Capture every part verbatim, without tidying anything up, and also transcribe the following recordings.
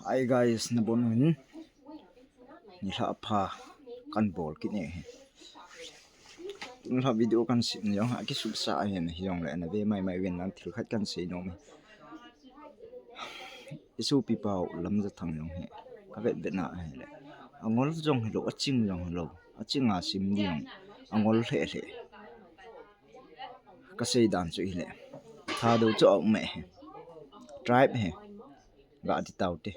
Hi guys, nabon uvin. Nilhah pha kan bol kit e. Nilhah video kan sem jong akisuksa ahin, hijongle nave maimai uvin lang thil khat kan seinom e. Isopi pau Lamjathang jong hi kavet vet na ahile, angol jong hilou, aching jong hilou, aching a sim ding jong angol lheh lheh. Kasei dan chu hile, Thadou chu aum e, tribe ahi, gati taute.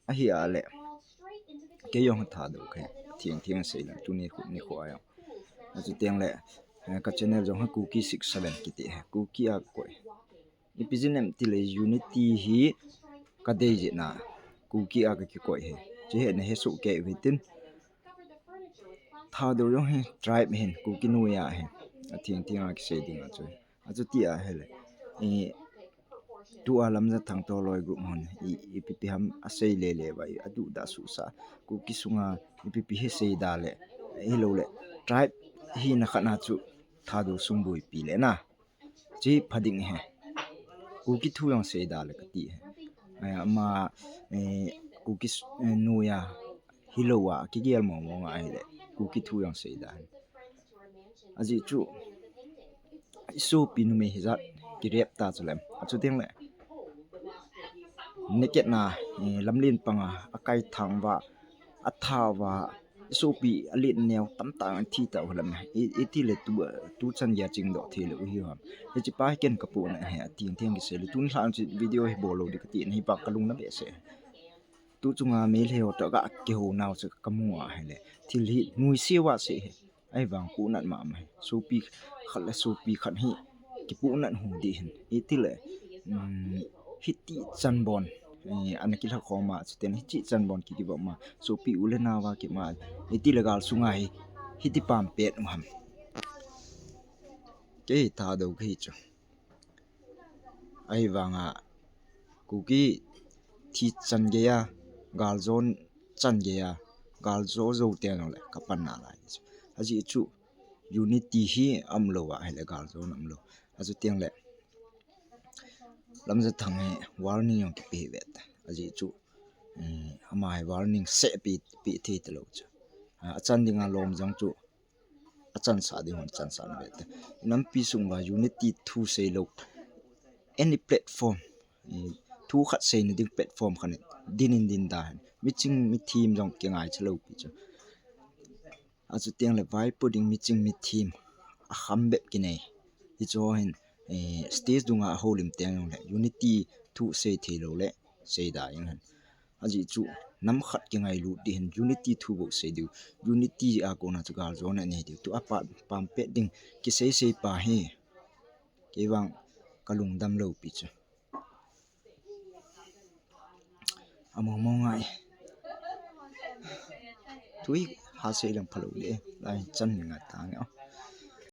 Ahile, kei jong Thadou kahi, theng theng sei leng, tuni khu nikho a jong. Achutengle, eh, ka channel jong hi Kuki six seven kiti ahi, Kuki a kakoi. Ipi jeh inem tile unity hi kadei jeh a Kuki a kakikoi ahi. Chuhe nahe soh kei uhitin. Thadou jong hi tribe ahin, Kuki noiya ahi. Atheng theng a kisei ding a chu. Achuti ahile, eh, tua Lamjathang toh loi group hon i, ipi pi ham asei lele uva, i aduhdah suhsah, Kuki sunga ipi pi hi seida le, hiloule tribe hina khat na chu Thadou sung boipi le na, chu pha ding ahi. Kuki thu jong seida le kati ahi. Eh, ama, eh, Kuki s-, eh, noiya hilouva kigel mong mong ahile, Kuki thu jong seida ahi. Ajeh chu isopi numei hijat kirep ta chu lem. Achutengle naked na, eh, lamlen panga akaithang uva, atha uva, isopi alen neo tamtah athi tauve lem. I, itile tu, tuchan geiya chingdoh theilou hiu ham. Hiche pa hi ken kapohnat ahi, atheng theng kisei le, tun lhan chu video hi bol lou ding kati ahi, hipa kalung na behseh. Tu chunga Meitei ho toh kakihounau chu kamu ahile, thil hi nuisat uva sei ahi. Ahivang pohnat mama ahi. Sopi khat le sopi khat hi kipohnat hu ding ahin. Itile, um, hiti chanbon, eh, ana kilhakhom a, chutengle hiti chanbon kikibol ma, sopi u le nao va kima, itile gal sunga hi hiti pampet u ham. Kei Thadou kahi chu. Ahivanga Kuki thi chan geiya, galjo chan geiya, galjo jou teng jongle kapan nalai chu. Ajeh chu unity hi aumlou ahile galjo aumlou. Achutengle Lamjathang hi warning jong kipe ve ta. Ajeh chu, um, ama hi warning seh pe, pe thei talou chu. Ah, achan dinga lom jong chu achansah ding hon chansah na ve ta. Nampi sung uva unity thu seilou, any platform, eh, thu khat seina ding platform khat in din in din da hen. Miching mithem jong kingaicha lou pi chu. Achutengle vaipo ding miching mithem akham bep kinei. Hichu hin, eh, stage dunga ahoulim teng jongle unity thu sei theilou le seida jeng hen. Ajeh chu nam khat kingailut ding ahin, unity thu bou sei diu. Unity a kona chu galjona nei diu. Tua pa, pampet ding kisei sei pa hi. Kei vang kalungdam lou pi chu. Among mong ngai. Tui ha sei lang phalou le. Lai chan ngai ta nge.